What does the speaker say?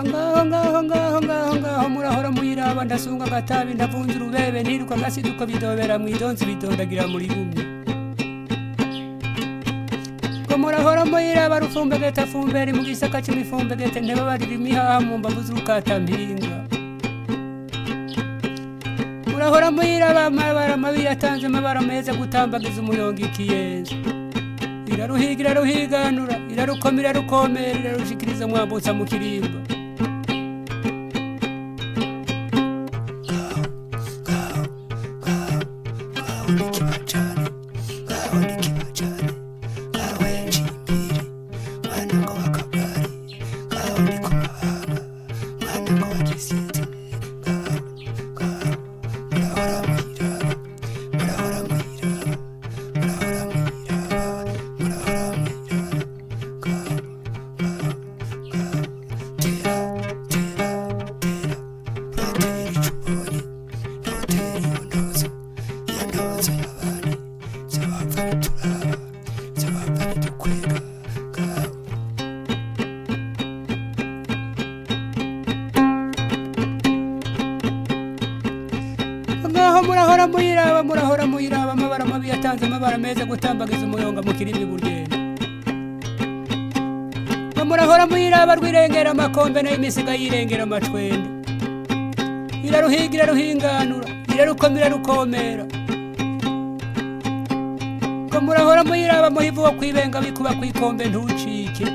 Ngaho ngaho ngaho ngaho ngaho murahora muyiraba, ndasunga agatabi, ndavunja urubebe, ntiruka agasiduko, bidobera mwidonzi, bidondagira muri gumye. Ngo murahora muyiraba, rufumbegete afumberi mu gisaka c'imifumbegete, ntebabarira imihaha mu mbavu z'urukatampinga. Murahora muyiraba, amabara mabi yatanze amabara meza gutambagiza umuyonga ikiyenza. Iraruhiga, iraruhiganura, irarukoma, irarukomera, irarushikiriza mwambutsa mu kirimba. Ngaho nikibajane, ngaho nikibajane, ngaho enjimbiri mwana ngo wakabari, ngaho ndi ku mahanga mwana ngo wagisete. Ngaho ngaho murahora muyiraba, murahora muyiraba, murahora muyiraba, murahora muyiraba. Ngaho ngaho ngaho, tera tera tera, uratera ico ubonye, ntutera iyo ndozo, iyo ndozo y'abandi. Vyabapfa bituraba, vyabapfa bidukwega. Ngaho. Ngaho murahora muyiraba, murahora muyiraba, amabara mabi yatanze amabara meza gutambagiza umuyonga mu kirimbi burgenda. Ngo murahora muyiraba, rwirengera amakombe, nayo imisiga yirengera amacwende. Iraruhiga, iraruhinganura, irarukoma, irarukomera. Ngo murahora muyiraba, muhivu wo kwibenga, bikuba kwikombe ntucike.